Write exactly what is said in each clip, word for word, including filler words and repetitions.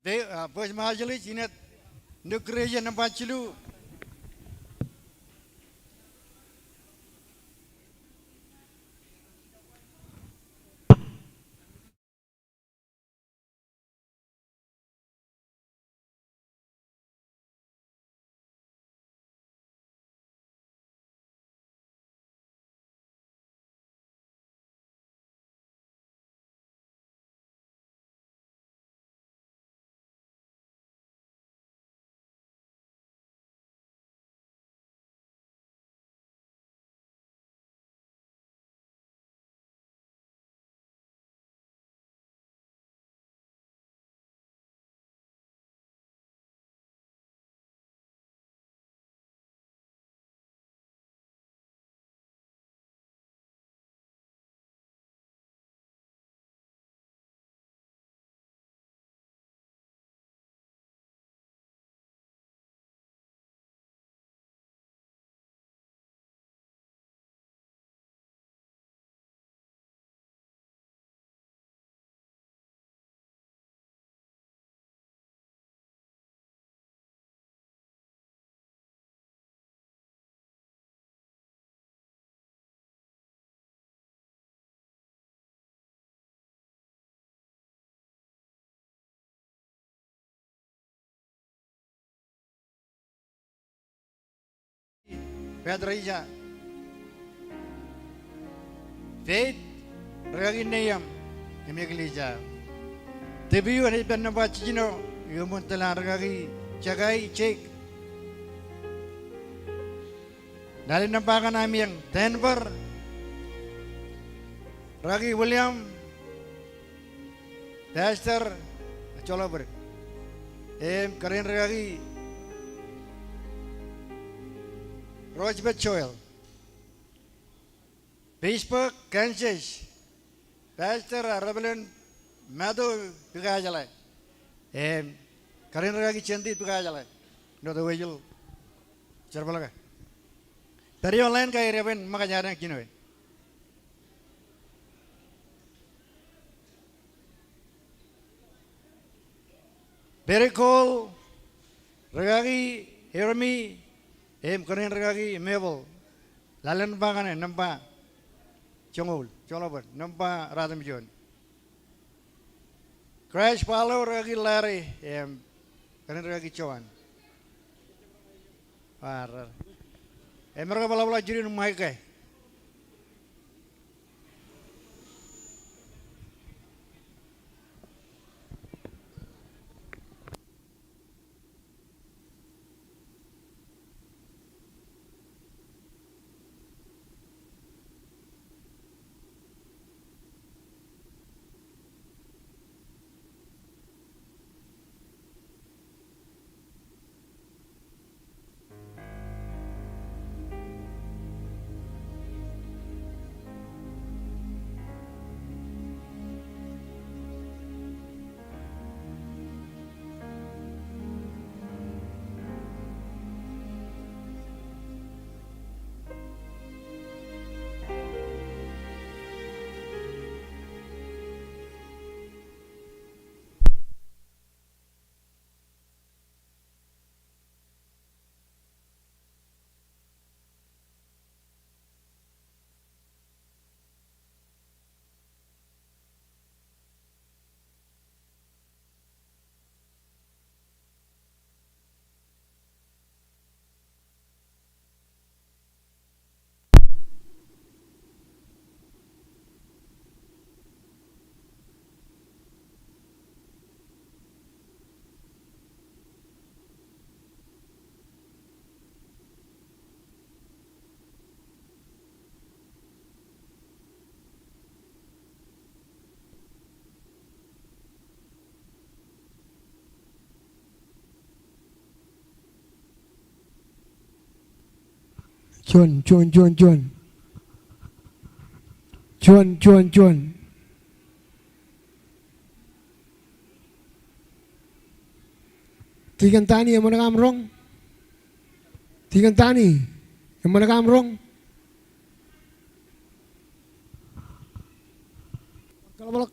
Ve, ah, First Marshallese, Inet Nukreje, nōṃba jilu. Patricia, Faith, rikaki Neiam im Eklejia. Tipiu enaaj pād nōṃba jiljino, iuṃwin tōl an rikaki Jakai Jake. Lale nōṃba kaṇe amieañ, Denver, rikaki William, Pastor, joḷọk bōd. Im kōrā in rikaki Roosevelt Joel. Pittsburg, Kansas. Pastor, ah, Reverend Matthew Pikajeḷā. Im kōrā in rikaki Jendit Pikajeḷā. Ṇo to wejel jerbal ke. Pād ioon line ke aer eban ṃōkaj adeañ jino e. Perry Cole, rikaki Jeremy, im kōrā in rikaki Mabel. Lale nōṃba kaṇe, nōṃba joñoul, joḷọk bōd, nōṃba ratimjuon. Crash Barlow, rikaki Larry, im kōrā in rikaki Joan. Bar. Im erkebaḷabaḷa jidik in Mike. Juon, juon, juon, juon. Juon, juon, juon. Tikōn Tani, eṃṃan ke aṃ roñ? Tikōn Tani, eṃṃan ke aṃ roñ? Kaḷapḷọk.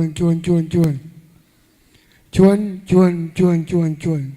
juon, juon, juon, juon. Juon, juon, juon, juon, juon.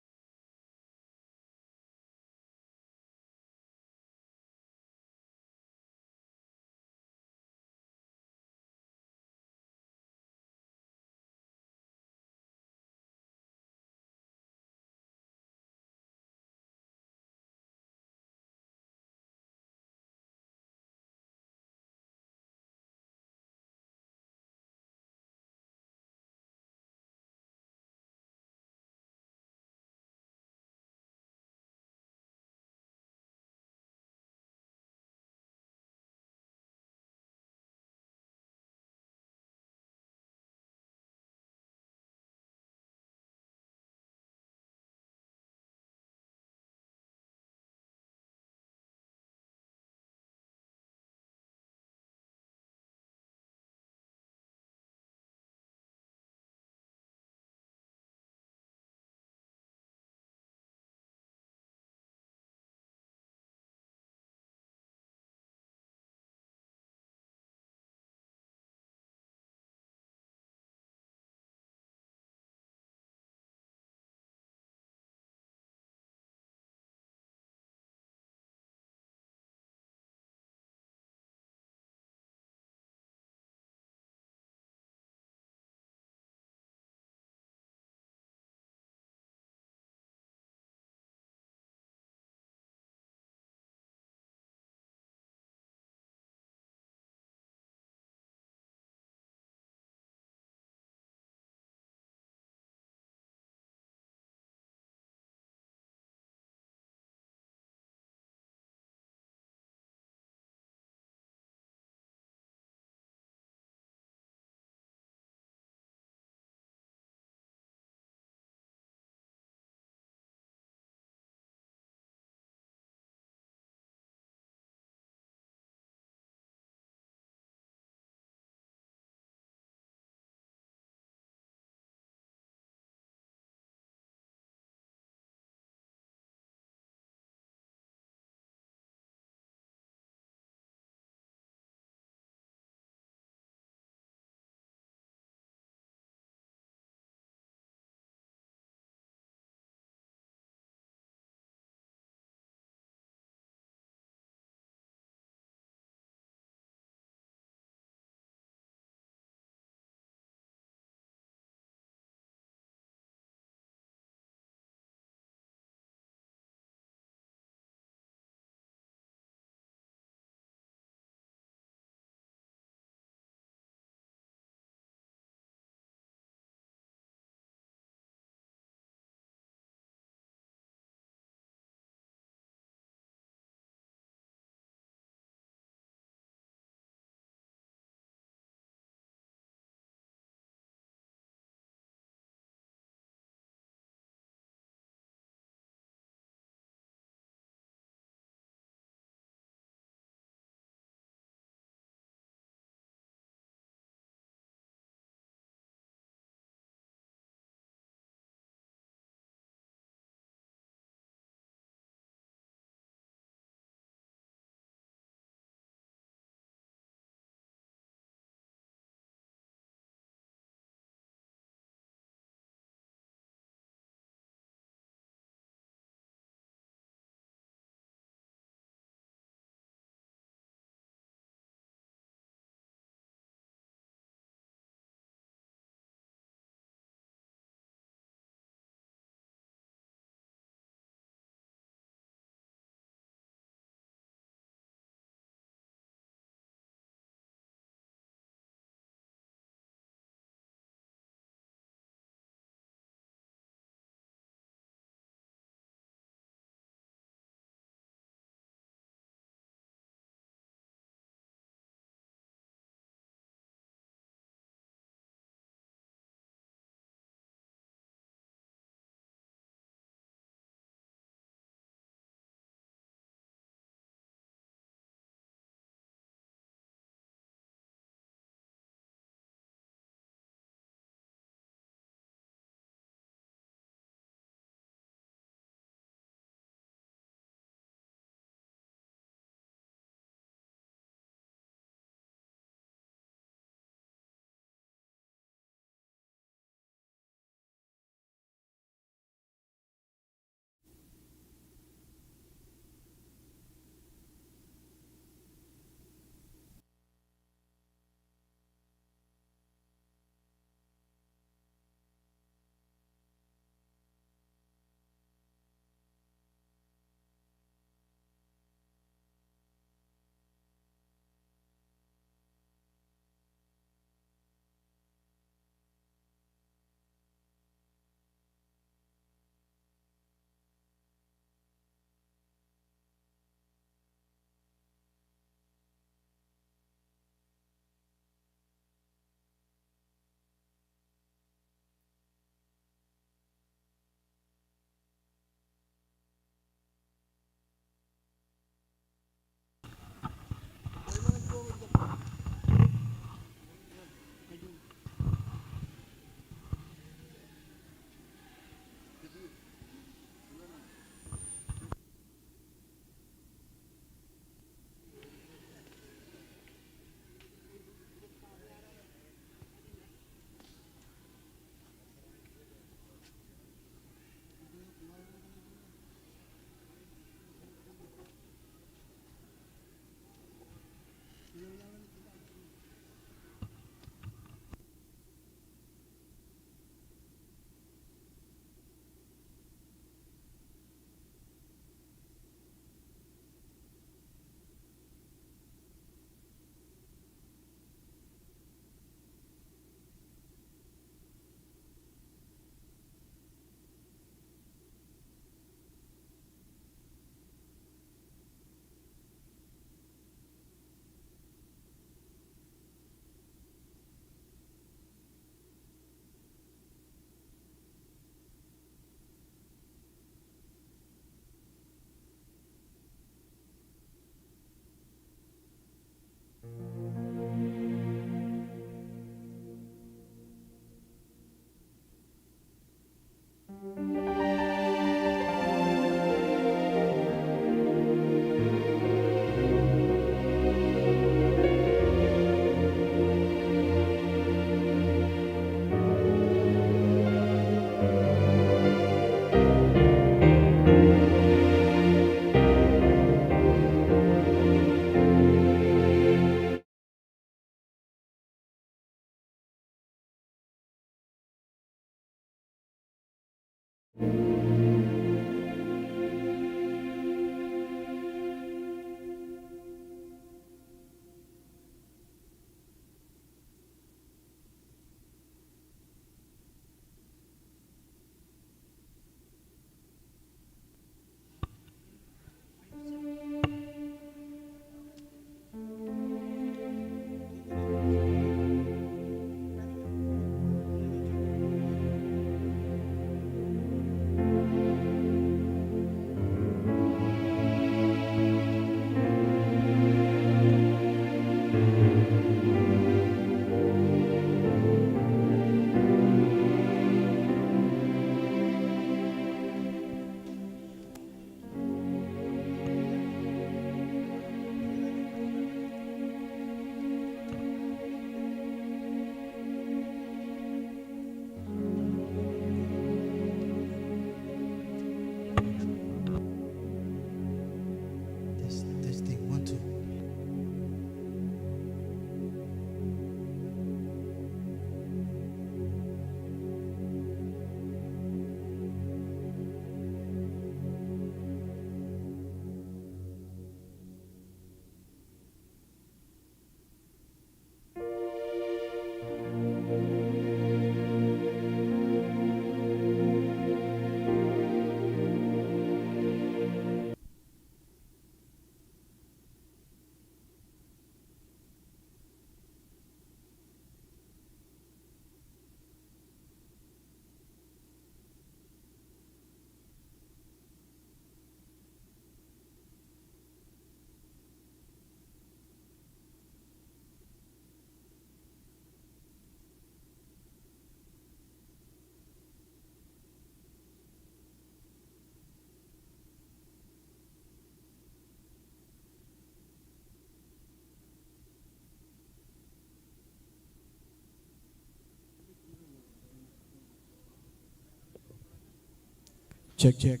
Check, check.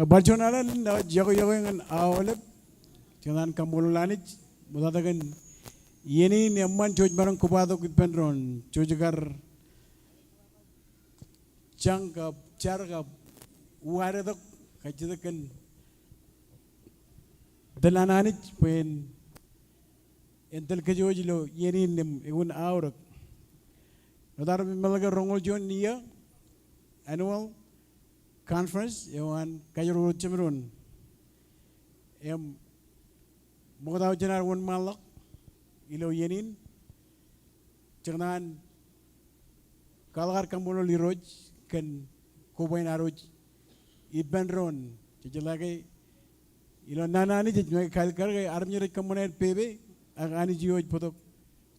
Bar juon alen eo ej yokwe, yokwe ñan aolep. Kōn an kaṃṃoolol Anij ṃokta kōn iien in eṃṃan jej maroñ kobatok ippān doon. Jej kar jañ kab jar kab uwadetok kajjitōk kōn tōl an Anij bwe en, en tōl kōj wōj ilo iien in im ekwe aorōk. Eo ear meḷeḷe ke roñoul juon iiō annual conference eo an kajoor ro jemdoon. Im ṃokta jān ad wōnṃaanḷọk ilo iien in, jej kōṇaan kwaḷọk ad kaṃṃoolol Irooj kōn koba in ad wōj ippān doon. Jej jeḷā ke ilo naan Anij ej make kalkar ke armej rej kōṃṃane aer pepe, ak Anij eo ej bōktok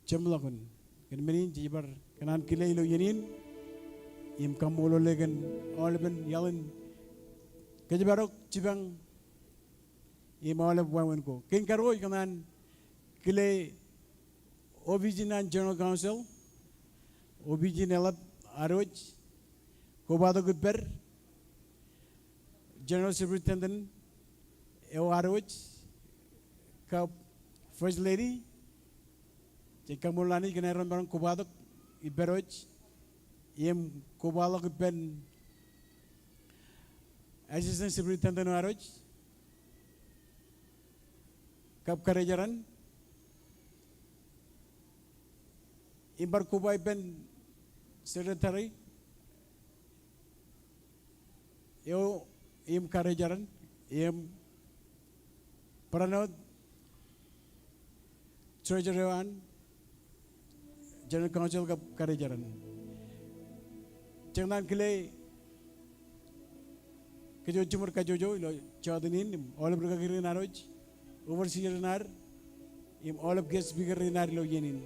jeṃḷọkin. Kōn men in jej bar kōṇaan kile ilo iien in im kaṃṃoolol e kōn aolepen iaḷ in kōjparok, jipañ im aolep wāween ko. Kein karuo ij kōṇaan kile opiij in an General Council, opiij in eḷap ad wōj kobatok ippād, General Superintendent eo ad wōj, kab First Lady, jej kaṃṃoolol Anij kōn aer ren maroñ kobatok ippād wōj, im kobaḷọk ippān Assistant Superintendent eo ad wōj, kab karijeran, im bar koba ippān Secretary eo im karijeran, im barāinwōt Treasurer eo an General Council kab karijeran. Jej kōṇaan kile kōj wōj jiṃor kajjojo ilo jota in im aolep rūkaki rein ad wōj, overseer rein ad, im aolep guest speaker rein ad ilo iien in.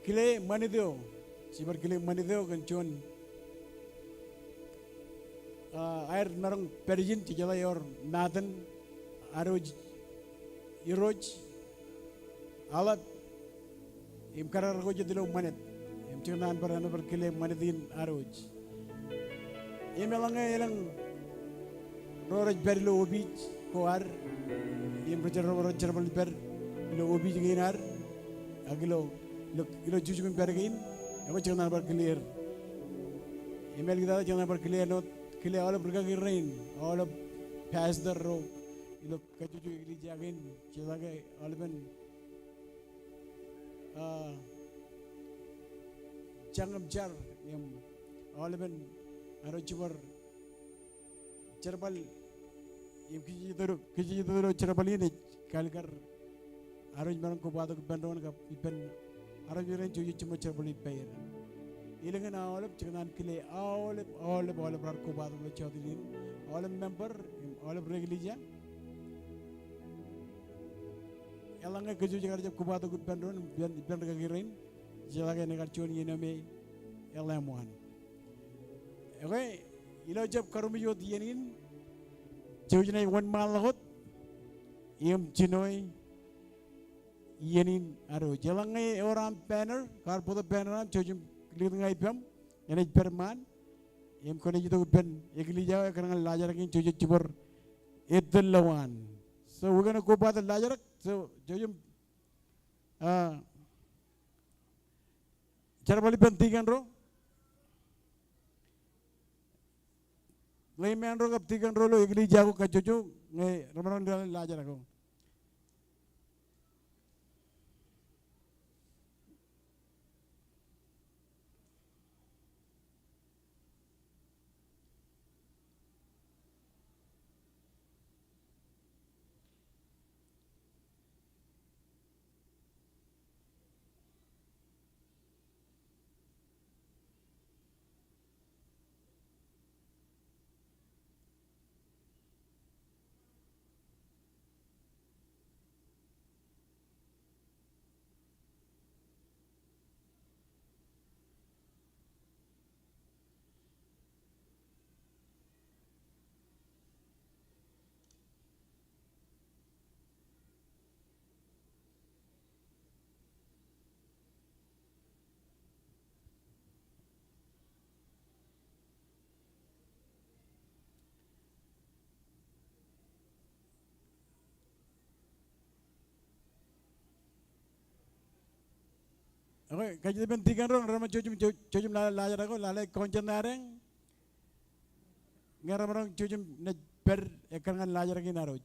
Kile ṃanit eo, jej bar kile ṃanit eo kōn juon, ah, aer maroñ pād ijin, jej jeḷā ewōr Maten ad wōj, Irooj, aḷap, im karkar ko jet ilo ṃanit. Im jej kōṇaan bar, bar kile ṃanit in ad wōj. Im eḷaññe elōñ ro rej pād ilo opiij ko ad, im rej jerbal, rej jerbal pād ilo opiij kein ad, ak ilo, ilo, ilo jukjuk in pād kein, ekwe jej kōṇaan bar kile er. Im āliktata jej kōṇaan bar kile āinwōt, kile aolep rūkaki rein, aolep pastor ro ilo kajjojo eklejia kein, jeḷā ke aolepen, ah, jañ im jar, im aolepen ad wōj jiṃor jerbal, im kijejeto, kijejeto ilo jerbal in ej kalkar ad wōj maroñ kobatok ippān doon kab ippān armej rein jej jiṃor jerbal ippaer. Elōñ in aolep, jej kōṇaan kile aolep, aolep, aolep raar kobatok ilo jota in, aolep member, im aolep ri eklejia. Eḷaññe kōj wōj kar jab kobatok ippān doon, ippān, ippān rūkaki rein, jeḷā ke enaaj kar juon iien eo me eḷap ṃaan. Ekwe, ilo jab karuṃwij wōt iien in, jouj im wōnṃaanḷọk wōt im jinoe iien in ad wōj. Eḷaññe ewōr aṃ banner, kwaar bōktok banner aṃ, jouj im likūt ña ippaṃ, enaaj pād ṃaan. Im kwōnaaj itok ippān eklejia eo ekkar ñan laajrak in, jouj im jiṃor ettōr lowaan. So we're gonna go by the laajrak. So jouj im, ah, jerbal ippān tikōn ro, layman ro kab tikōn ro ilo eklejia ko kajjojo ñe remaroñ laajrak ko. Okay, kajjitōk ippān tikōn ro ñe remaroñ jouj im, jouj, jouj im lale laajrak eo, lale kọñjān ad eñ. Ñe remaroñ jouj im naaj pād ekkar ñan laajrak in ad wōj.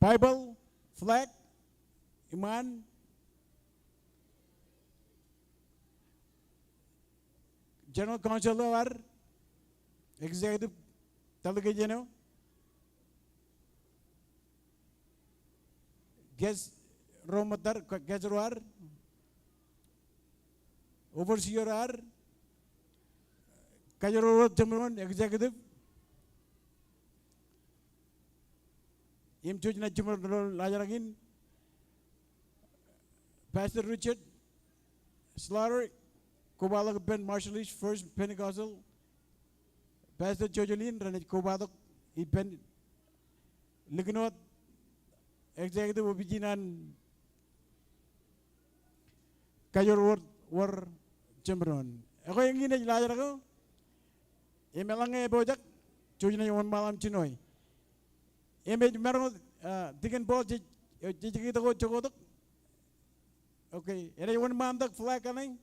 Baibōḷ, flag, iṃaan, General Council eo ad, Executive Delegation eo, guest ro ṃōttad, guest ro ad, overseer ad, kajerorwōt jeṃdoon, executive, im jouj naaj jiṃor ilo laajrak in, Pastor Richard Slaughter, kobaḷọk ippān Marshallese First Pentecostal, Pastor Jojo Lin, renaaj kobatok ippān likin wōt executive office in an kajerorwōt jeṃdoon. Ekwe eñin ej laajrak eo, im eḷaññe epojak, jouj naaj wōnṃaanḷọk im jinoe. Im ej maroñ, ah, tikōn Paul jej, jej kitok wōt jokotok. Okay, enaaj wōnṃaantak flag kaṇe,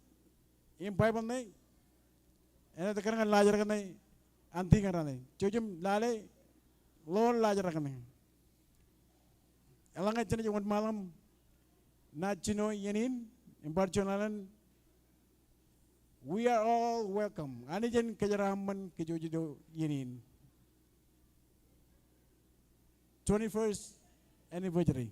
im Baibōḷ ṇe, enaaj ekkar ñan laajrak ṇe, an tikōn raṇe. Jouj im lale ḷoor laajrak ṇe. Eḷaññe jenaaj wōnṃaanḷọk im naaj jino iien in, im bar juon alen, we are all welcome. Anij en kōjeraaṃṃan kōj wōj ilo iien in. Twenty-first anniversary.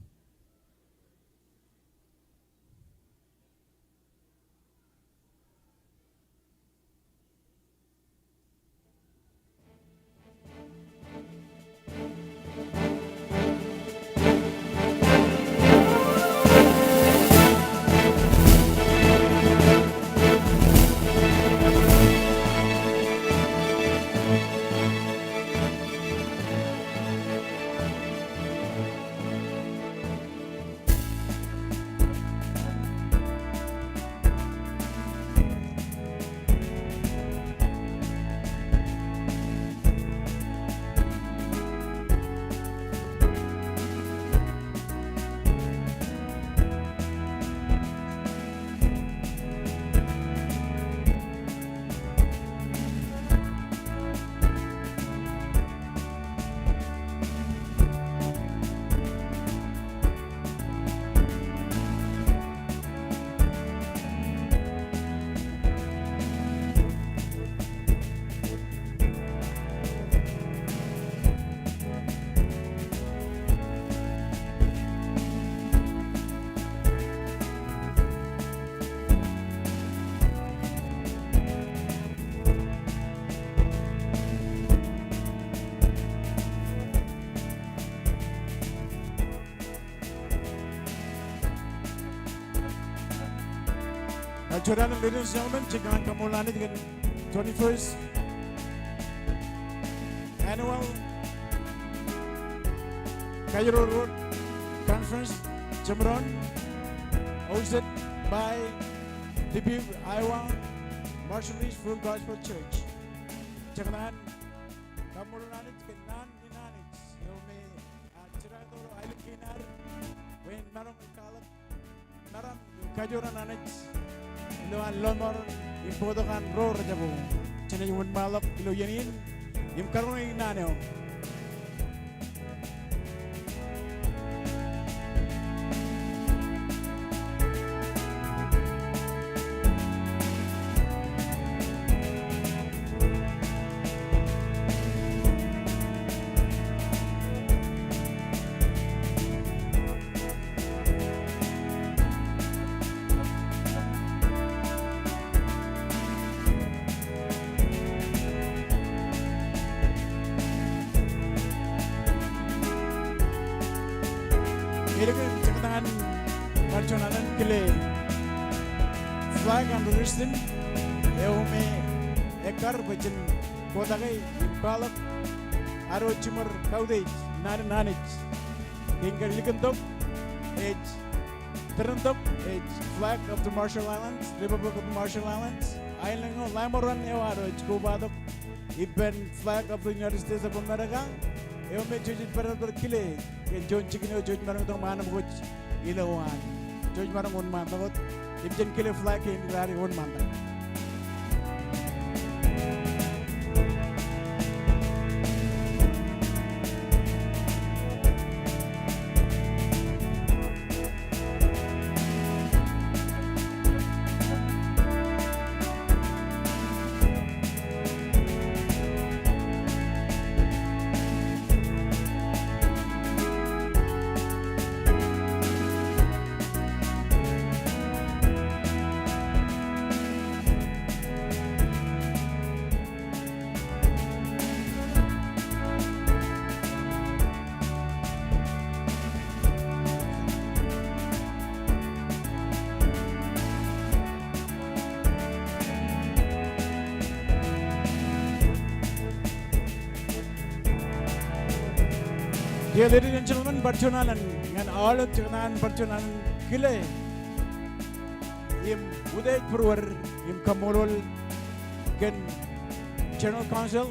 Bar juon alen, ladies and gentlemen, jen kōṇaan kaṃṃoolol Anij kōn twenty-first annual Kajerorwōt Conference, jeṃdoon, hosted by Dubuque, Iowa, Marshallese Full Gospel Church. Jen kōṇaan kaṃṃoolol Anij kōn naan in Anij eo me, ah, jerato ilo aelōñ kein ad, bwe en maroñ in kwaḷọk meram im kajoor an Anij ilo an lọmọọr im bōktok an ro rejjab. Jenaaj wōnṃaanḷọk ilo iien in im karoñi naan eo. Elōñ in jekōṇaan bar juon alen kile flag an Rūstin eo me ekkar bwe jen kotake im kwaḷọk ad wōj jiṃor kautiej naan in Anij. Kein kar ilikintok ej tōrentok ej Flag of the Marshall Islands, Republic of the Marshall Islands, aelōñ eo ḷaṃoran eo ad wōj kobatok ippān flag of the United States of America, eo me jej pād bar kile kōn juon jikin eo jej maroñ itok im anemkwōj ilowaan. Jej maroñ wōnṃaantak wōt im jen kile flag kein ilo ad wōnṃaantak. Dear ladies and gentlemen, bar juon alen ñan aolep, jekōṇaan bar juon alen kile im utiej būruod im kaṃṃoolol kōn General Council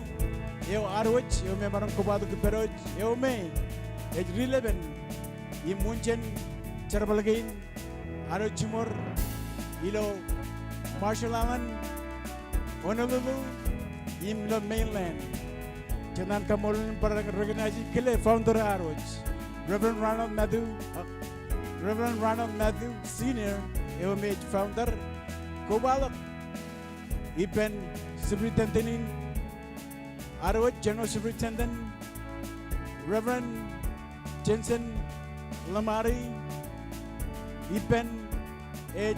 eo ad wōj, eo me emaroñ kobatok ippād wōj, eo me ej rilepen im wūnjen jerbal kein ad wōj jiṃor ilo Marshall Island, Honolulu, im ilo mainland. Jekōṇaan kaṃṃoolol im bar recognize kile founder ad wōj, Reverend Ronald Matthew, uh, Reverend Ronald Matthew Senior, eo me ej founder, kobaḷọk ippān superintendent in ad wōj, General Superintendent Reverend Jensen Lamari, ippān ej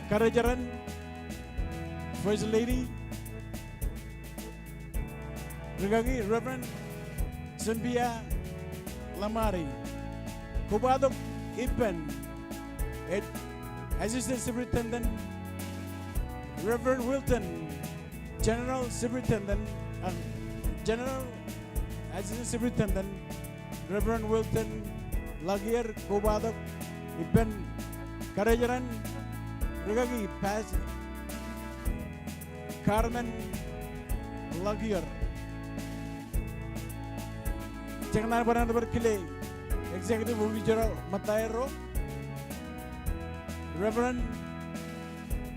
karijeraṇ, First Lady, rikaki Reverend Cynthia Lamari. Kobatok ippān ej Assistant Superintendent Reverend Wilton, General Superintendent, uh, General Assistant Superintendent Reverend Wilton Lakier, kobatok ippān karijeraṇ, rikaki Pas-, Carmen Lakier. Jekōṇaan barāinwōt bar kile executive officer ro ṃōttaer ro, Reverend,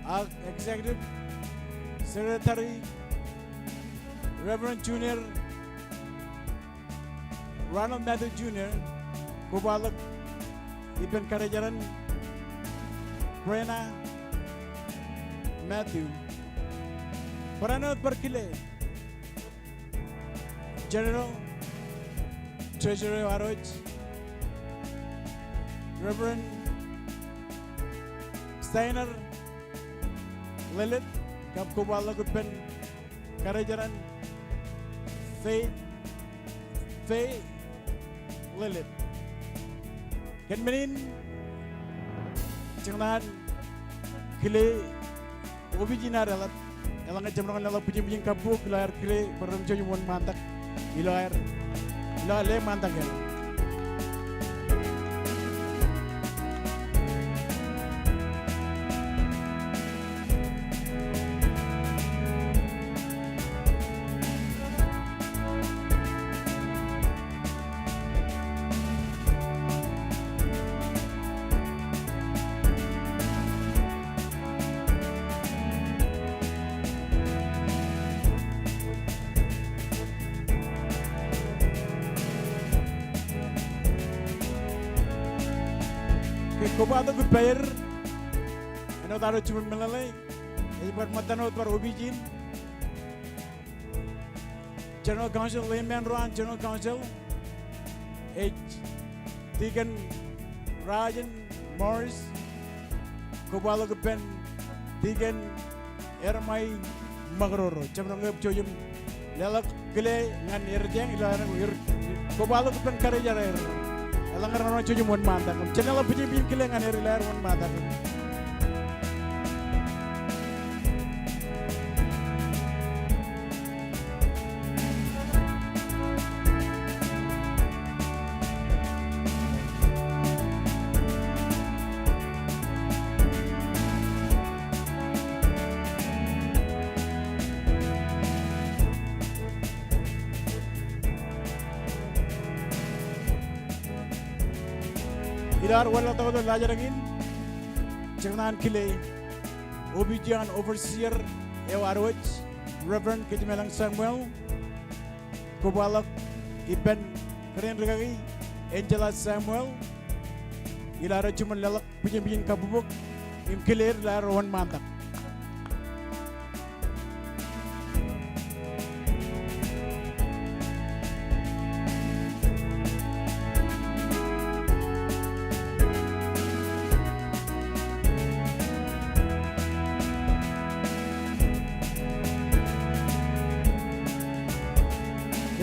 uh, Executive Secretary Reverend Junior, Ronald Matthew Junior, kobaḷọk ippān karijeraṇ, Brenna Matthew. Barāinwōt bar kile General Treasurer eo ad wōj, Reverend Steiner Lillet, kab kobaḷọk ippān karijeraṇ, Faith, Faith Lillet. Kōn men in, jekōṇaan kile opiij in ad eḷap, eḷaññe jemaroñ leḷọk bwijin bwijin kabbokbok ilo aer kile bar ren jouj im wōnṃaantak ilo aer, ilo aer leṃaantak er. Ke kobatok ippāer, āinwōt ad wōj jiṃor meḷeḷe, ej bar ṃōttan wōt bar opiij in General Council, layman ro an General Council, ej Deacon Rajen Morris, kobaḷọk ippān Deacon Ermai Makroro. Jemaroñ ke jouj im leḷọk kile ñan er jañ ilo aer, kobaḷọk ippān karijeraṇ er. Eḷaññe ren jouj im wōnṃaantak, jen leḷọk bwijin bwijin kile ñan er ilo aer wōnṃaantak. Ilo ad wanlaḷtak ilo laajrak in, jekōṇaan kile opiij eo an overseer eo ad wōj, Reverend Kōjmeḷañ Samuel, kobaḷọk ippān kōrā in rikaki Angela Samuel, ilo ad jiṃor leḷọk bwijin bwijin kabbokbok im kile er ilo ad wōnṃaantak.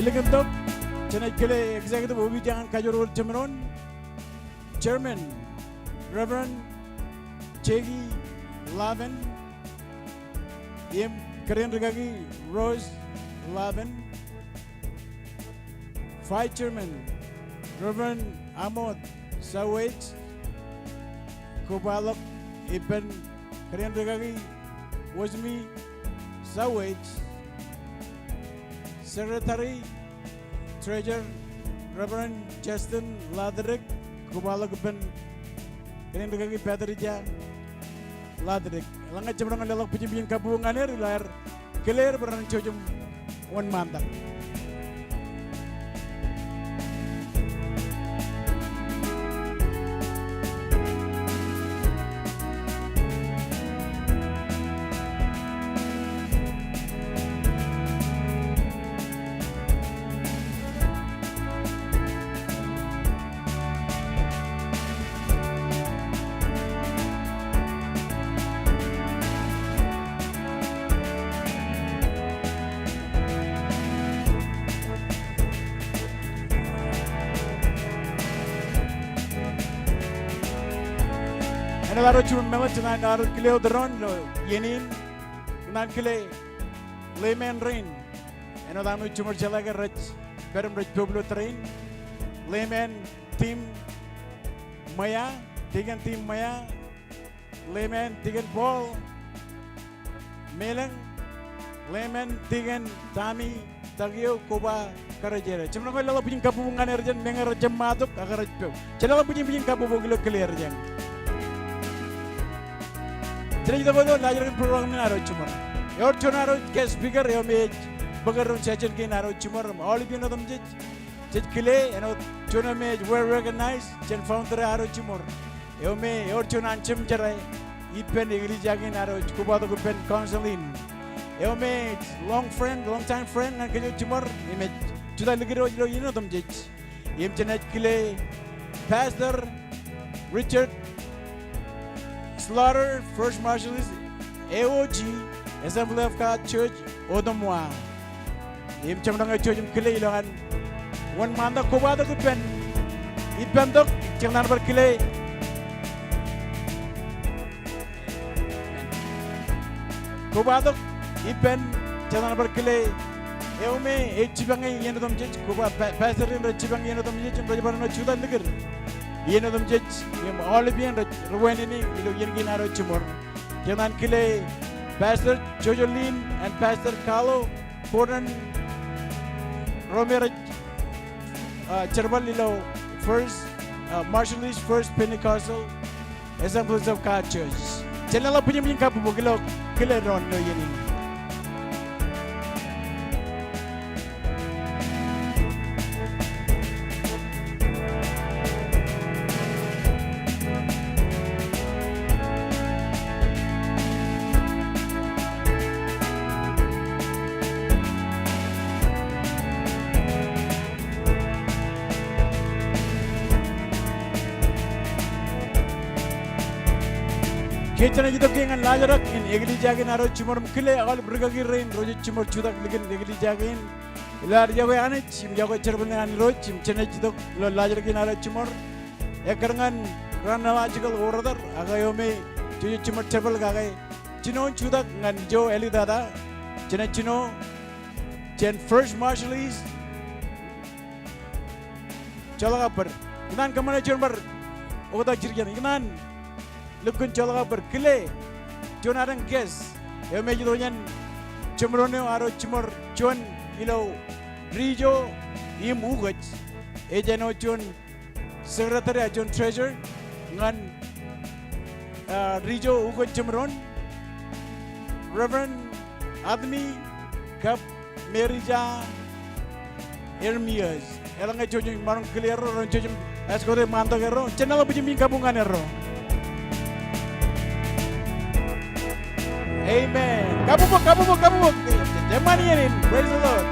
Ālikin tok, jenaaj kile executive opiij eo an kajoor wōt jemdoon, Chairman, Reverend Jackie Lavin, im kōrā in rikaki Rose Lavin, Vice Chairman, Reverend Amoth Sawech, kobaḷọk ippān kōrā in rikaki Wōsmi Sawech, Secretary, Treasurer, Reverend Justin Ladrik, kobaḷọk ippān kōrā in rikaki Patricia Ladrik. Eḷaññe jemdoon leḷọk bwijin bwijin kabbokbok ñan er ilo ad kile er bwe ren jouj im wōnṃaantak. Āinwōt ad wōj jiṃor meḷeḷe, jekōṇaan ilo ad kile wōt doon ilo iien in, kōṇaan kile ḷeeṃaeṇ rein. Āinwōt an wōj jiṃor jeḷā ke rej pād im rej pop ilo tōre in. Ḷeeṃaeṇ Tim Maya, Deacon Tim Maya, ḷeeṃaeṇ Deacon Paul Melōñ, ḷeeṃaeṇ Deacon Tommy Takeo, koba kōrā eo. Jemdoon ke leḷọk bwijin kabbokbok ñan er jān meñe rej jab ṃaantok ak rej pop. Jen leḷọk bwijin bwijin kabbokbok ilo kile er jān. Jenaaj itok ilo laajrak in program in ad wōj jiṃor. Ewōr juon ad wōj guest speaker eo me ej bōk eddoin session kein ad wōj jiṃor im aolep iien otemjej jej kile āinwōt juon eo me ej well recognized jān founder eo ad wōj jiṃor. Eo me ewōr juon an jemjerā ippān eklejia kein ad wōj, kobatok ippān council in. Eo me ej long friend, long time friend ñan kōj wōj jiṃor im ej jutak likūt wōj ilo iien otemjej. Im jenaaj kile Pastor Richard Slaughter, First Marshallese A O G, Assembly of God Church, Ottumwa. Im jemdoon ke jouj im kile ilo an wōnṃaantak, kobatok ippān, ippān tok, jekōṇaan bar kile. Kobatok ippān, jekōṇaan bar kile eo me ej jipañ iien otemjej, koba pa-, pastor in rej jipañ iien otemjej im rej bar jutak likūt iien otemjej im aolep iien rej, rej wānōk ilo iien kein ad wōj jiṃor. Jekōṇaan kile Pastor Jojo Lin and Pastor Carlo Gordon ro me rej, uh, jerbal ilo First, uh, Marshallese First Pentecostal Assemblies of God Church. Jen leḷọk bwijin bwijin kabbokbok ilo kile doon ilo iien in. Ke jenaaj itok ke ñan laajrak in eklejia kein ad wōj jiṃor im kile aolep rikaki rein rej wōj jiṃor jutak likin eklejia kein. Ilo ad iọkwe Anij im iọkwe jerbal eo an Irooj im jenaaj itok ilo laajrak in ad wōj jiṃor. Ekkar ñan chronological order, ak eo me jej wōj jiṃor jerbal kake jinoin jutak ñan ijo āliktata, jenaaj jino jān First Marshallese Joḷọk Abbōd. Ikōṇaan kōṃṃane juon bar oktak jidik jān, ikōṇaan lukkuun joḷọk abbōd, kile juon ad guest eo me ej itok jān jemdoon eo ad wōj jiṃor juon ilo dijo im ukōt. Ej āinwōt juon Secretary ak juon Treasurer ñan, ah, Rijo Ukōt Jemdoon, Reverend Admi kab Merija Ermias. Eḷaññe jouj im maroñ kile erro, ren jouj im escort e ṃaantak erro. Jen leḷọk bwijin bwijin kabbokbok ñan erro. Amen. Kabbokbok, kabbokbok, kabbokbok. Eṃṃan iien in. Praise the Lord.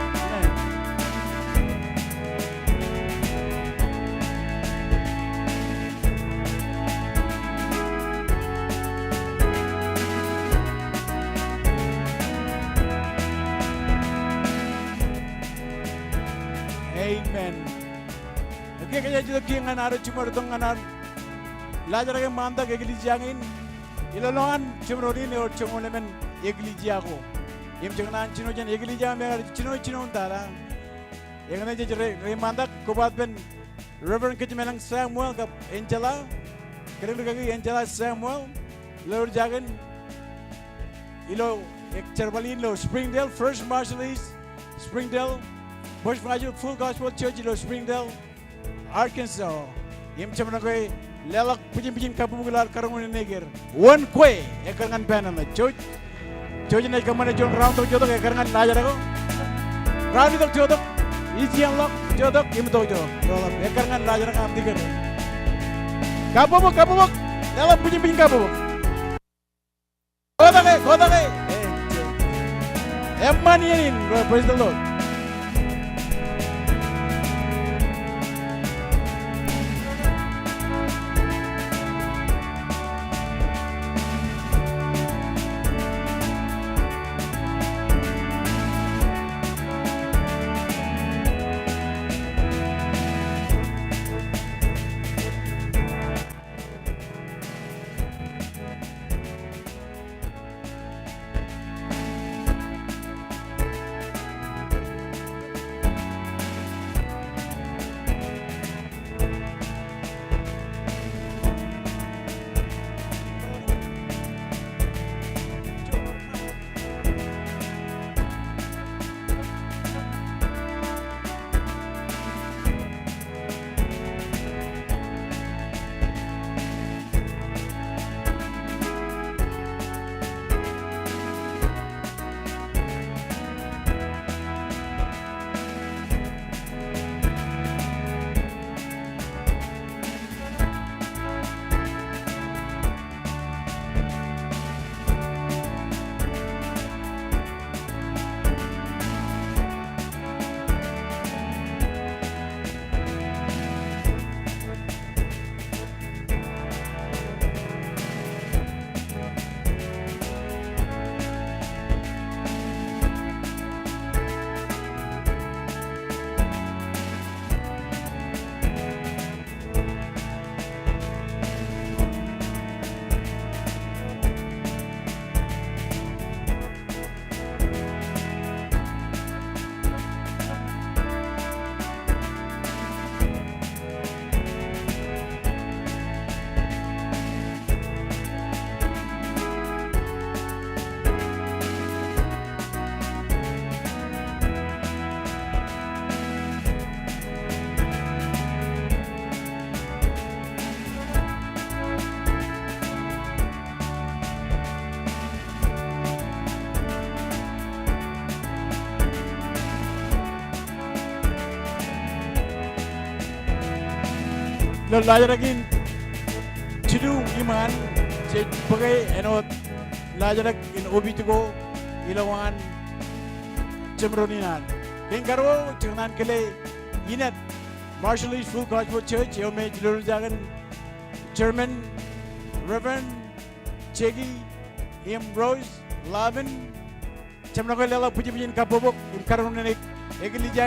Amen. Amen. Ekwe, kōjeañ ej itok kiiō ñan ad jiṃor itok ñan ad laajrak e ṃaantak eklejia in. Ilo lowaan jemdoon in ewōr joñoul emān eklejia ko. Im jekōṇaan jino jān eklejia me kar jino, jino in tata. Eñṇe jej reiṃaantak kobaad ippān Reverend Kōjmālōñ Samuel kab Angela. Kōdōn rikaki Angela Samuel. Ḷọk jañin ilo, eh, jerbal in ilo Springdale, First Marshallese Springdale, First Marshallese Full Gospel Church ilo Springdale, Arkansas. Im jemaroñ ke leḷọk bwijin bwijin kabbokbok ilo ad karuñ unin er. Wōn kwe ekkar ñan pān eṇ? Jouj. Jouj im ij kōṃṃane juon round tok jotok ekkar ñan laajrak ko. Round itok jotok. Ij iien ḷọk jotok im itok jotok. Jotok ekkar ñan laajrak aṃ tikōn. Kabbokbok, kabbokbok. Leḷọk bwijin bwijin kabbokbok. Kotak e, kotak e. Eṃṃan iien in. Praise the Lord. Ilo laajrak in jilu iṃaan, jej bōke āinwōt laajrak in opij ko ilowaan jemdoon in ad. Kein karuo, jekōṇaan kile ināt Marshallese Full Gospel Church eo me ej ḷoor jañin Chairman Reverend Jackie im Rose Lavin. Jemaroñ ke leḷọk bwijin bwijin kabbokbok im karuñ unin eklejia